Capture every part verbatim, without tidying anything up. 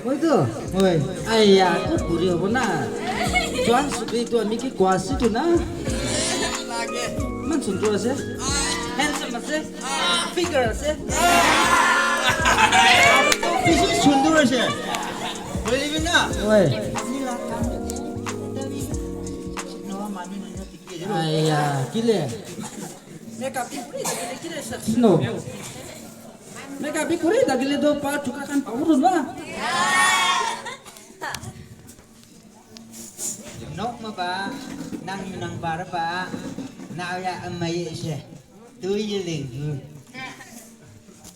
Oi to. Oi. Aiya, ko buri hobo na. Chuan sugri to ami ki kwasi to na. Man sum to ase. Handsome ase. Figure ase. Bishi sundor ase. Believe in na. Oi. Aiya, kile. Makeup bi kuri thakile kile sa. No. Makeup bi kuri thakile to pa chuka khan pabu na. Nok ma ba, nang nang bar ba, nau ya amai se. Tu yi ling hu.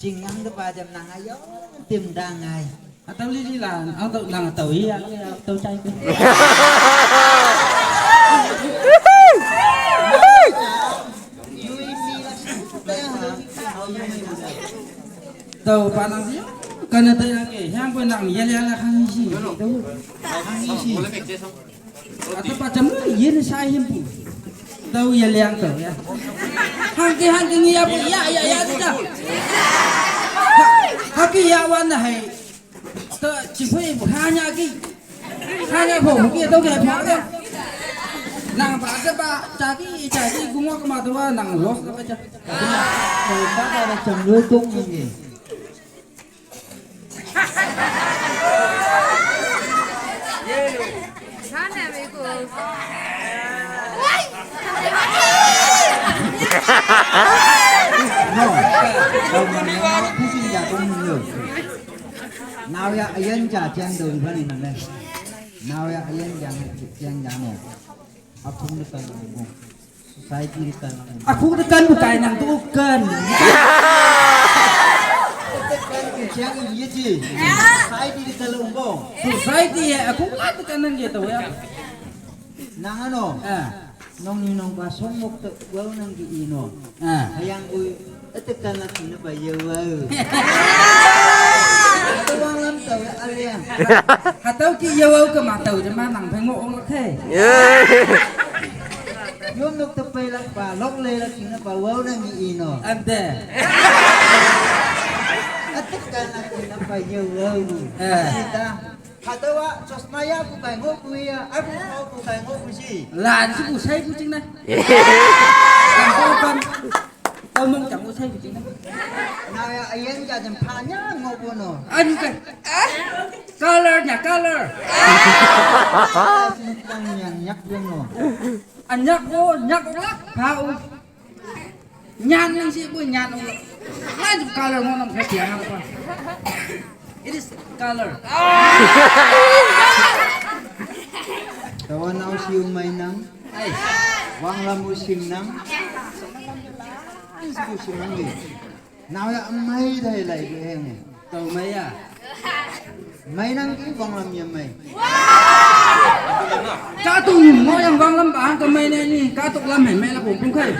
Ching nang de ba jam nang ayo, tim dang ai. Atau lili la, atau nang atau iya, atau chai ke. Tau pa nang dia, kana tau yang ke, yang ko nang ya ya la hang si, tau hang si. Ata pa cham na yin sa him pu. Tau ya liang tau ya. Hang ke hang ke ngi ya pu ya ya ya ta. Ha ke ya wan na hai. Ta chi phui pu ha nya ki. Ha nya pho ki tau ke pha ke. Nang pa ta pa cha ki cha ki gu ngo ka ma ta wa nang los ka pa cha. Tau pa ta cham lu tung ni. No, no, no, no, pushing ya kong yo. Nau ya ayan ja jang do ni bani na ne. Nau ya ayan ja jang ja no. Apung ni kan mo. Society di kan. Aku tekan bukan nang tu kan. Tekan ke siang ini je. Society di kan umbong. Society ya aku kan tekan nang gitu ya. Nang ano? Ah. Nong ni nong ba song mok te wau nang di ino. Ah. Hayang ui tekan lagi na ba ya wau. Tuang lam tau ya aliang. Hatau ki ya wau ke matau je manang pengo ong lek he. Yom nok te pai lak ba lok le lak ina ba wau na ngi ino. Ante. Atik kan lak ina ba ye wau. Eh. Kita. Kata wa chosma ya ku kai ngo ku ya, aku kau ku kai ngo ku si. Lan si ku sai ku ching na. Kan ko kan. Tau mong chang ku sai ku ching na. Na ya ayen ja jam pa nya ngo ku no. Anu kai. Color nya color. Nyak yang no. Anyak ko nyak ko lak. Hau. Nyan yang si bu nyan ko lak. Ngan jum color mo nam kati yang apa? It is color. Tawa nau si umay nang. Ay. Wang lamu sim nang. Ay, si bu sim nang ni. Nau ya amai dai lai ke heng. Tau mai ya. Mai nang ki wang lam ya mai. Ka tu ni mo yang wang lam ba ka mai ne ni ka tu lam hai mai la bung bung kai.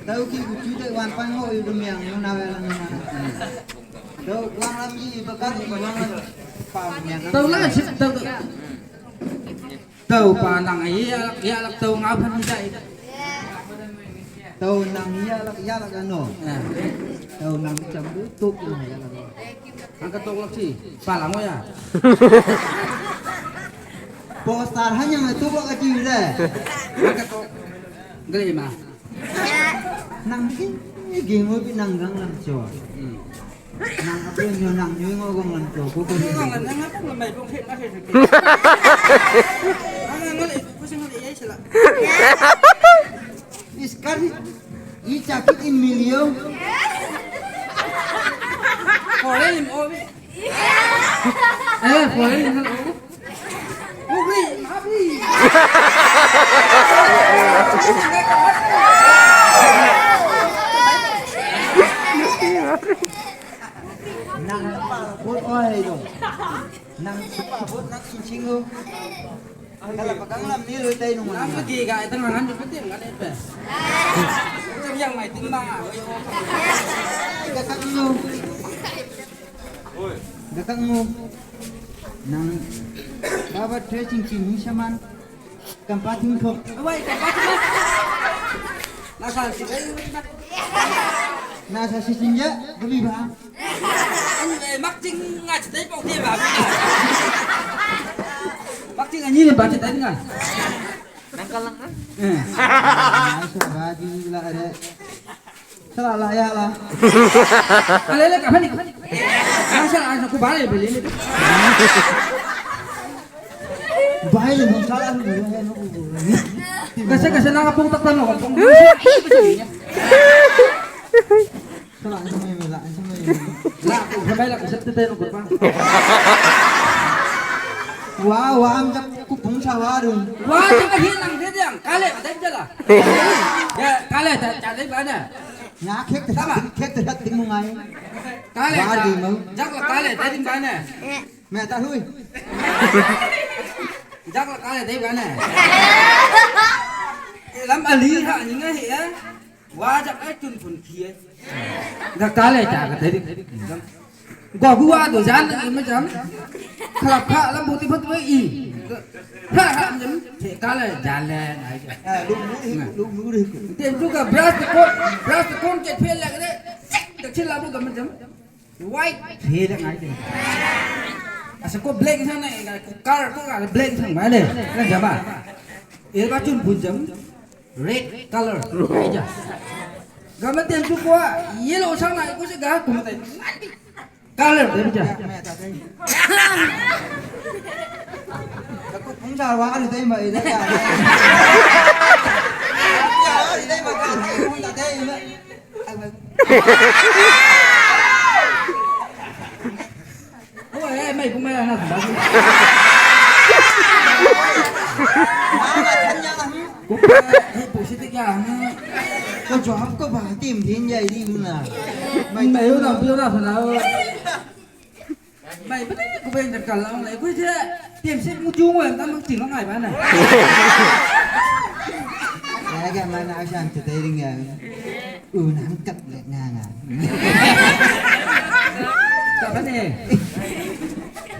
Tau ki ku chu dai wan pan ho yu dum yang nu nau ya lang na. Tau wang lam yi ba ka tu wang lam pa yang. Tau la sip tau. Tau pa nang ai ya lak ya lak tau ngau phan dai. Tau nang ya lak ya lak ano. Ah. Tau nang cham bu tuk ya lak. Ang ka tok lak si pa lang ya. Poster hanya ngai tuk lak aji le. Ang ka tok. Gre ma. Nang ki gi mo bi nang gang lang cho. Hmm. Nang apa yang nang nyui ngogong lan ko ko ko. Ngogong lan nang apa ngamai bong khit akhir. Ang nang ngol itu pusing ngol iya sila. Iskar ni. I chakit in milio. Foreign in obi. Eh, foreign in obi. Ugri, mabi. Nang pa bot oi dong. Nang pa bot nang inching lo. Kala pakang lam ni lo tai nung. Nang lagi ga itang ngan jepit yang kan itu. Macam yang mai ting bang ah. Kakak lu. Kakak lu. Nang baba stretching ching ni shaman. Kampating ko. Awai, kampating ko. Nasa si kayo. Nasa si sinja, gabi ba? Ano ba? Cing nga cetai pau dia ba. Pak cing anyi ni ba cetai nga. Nang kalang ah. Eh. Ah, sa ba di la ada. Sala la ya la. Alele ka hani. Masa la aku bare beli ni. Bai le mun sala ni. Kasi kasi na kapung taktan mo. Sala ang sa may la, ang sa may. La, kung sa may la, kasi tayo ng kurban. Wa, wa, ang jak kupung sa warung. Wa, ang hilang din yan. Kale, ada jala. Ya, kale, ta, ta, ba na. Nga khek ta, khek ta, khek ta, mo ngai. Kale, ba ta, di mo. Jak la kale, ta din ba na. Me ta hui. Jak la kale, ta ba na. Lam ali ha, ni ngai ya. Wa jak ai tun tun khie. Ga kale ta ga tadi. Gua gua do jan ni ma jan. Khlap kha lam bu ti phat wei i. Ha ha jam te kale jan le ngai. Ah, lu mu ri, lu mu ri. Tem tu ga brush the con, brush the con ke phel lag re. Dak chil la bu ga ma jam. White phel lag ngai te. Asa ko black sang nai ga ko car ko ga black sang ma le. Na jama. E ba tun bu jam. Red color. Aja. Gama tem tu ko yellow sang na ko se ga ko mate. Color de aja. Ko pung sa wa ni dai ma ida ya. Ya, ni dai ma ka. Pung ta dai ma. Ai ma. Ôi, ê, mày cũng mày là hả? Cũng, ê, ê, bộ sĩ tích à? Có cho hấp có bà tìm đến vậy đi luôn à? Mày mày yêu nào, yêu nào phải nào? Mày bắt đấy, của bên giặc cả lòng này, của thế. Tìm xếp mua chung rồi, tao mắc tìm nó ngại bán này. Cái cái mà nó sang từ đây đi nghe. Unang kap le nga nga. Kap ne.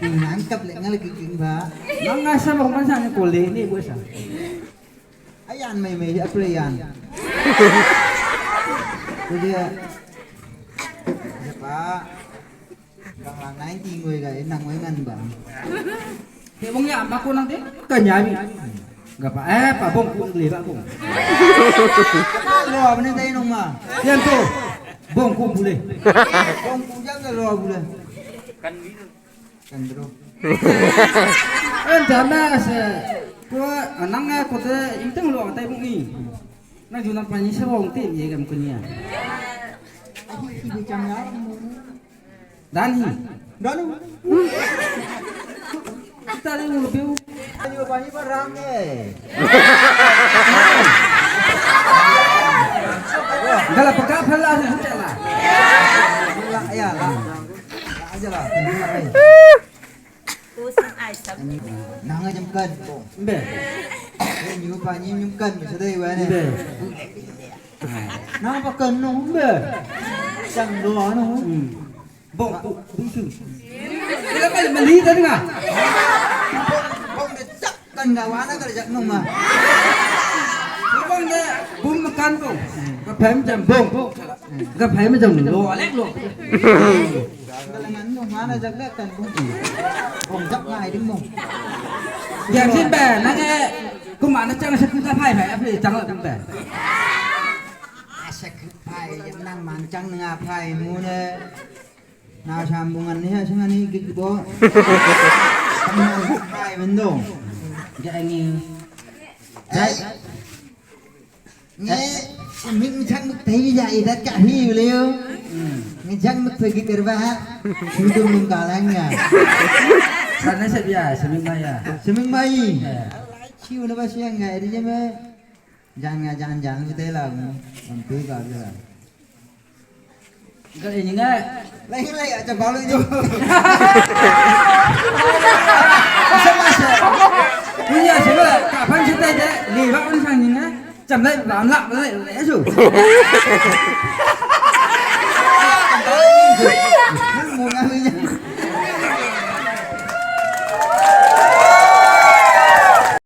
Unang kap le nga le kiking ba. Mang nga sa mo man sa ko le ni bo sa. Ayan may may apre yan. Jadi ya. Siapa? Kang lang nai ti ngui ga nang ngui ngan ba. He bong ya ma ko nang te. Ka nya bi. Ga pa eh pa bong ku le ba bong. Lo ba ne dai nong ma. Yan to. Bong ku bu le. Bong ku jang ga lo bu le. Kan bro. En da ma se. Ko anang ko te inteng lo tai bong ni. Nang ju nang pa ni se bong te ye gam ko ni ya. Ai ti bi chang ya. Dan hi. Dan hi. Kita ni mulu piu. Ayo bani barang eh. Enggak lah, pegang pala ni, sudah lah. Lah, ya lah. Lah aja lah. Nang aja makan. Mbe. Ni pa ni makan, sudah iwan. Mbe. Nang pakan no, mbe. Sang doa no. Hmm. Bong ku, bong su. Ila kali mali tadi nga. Bong de tak kan ga wana kali jak numa. Bong de bum makan bong. Ka phem jam bong. Ka phem jam lo lek lo. Kala ngan numa na jak lek kan bong. Bong jak ngai ding bong. Yang sin ba na nge kuma na chang sa ku ka phai phai a phai chang la ding ba. Sa ku phai yang nang man chang nga phai mu ne. Na sambungan ni ha sangani gig bo. Hai mendo. Jangi. Hai. Nge mik jak mik tei ja idat ka hi ulio. Nge jak mik pergi kerba. Hidup mengkalangnya. Sana sebia seming maya. Seming mai. Ciu na ba siang ga ri jeme. Jan nga jan jan mik tei la. Ampu ka ga. Ka ini nga. Lai lai aja balu jo. Sama sa. Punya sa kapan sa ta ja. Ni ba un sang ni nga. Cham lai ram la lai lai su.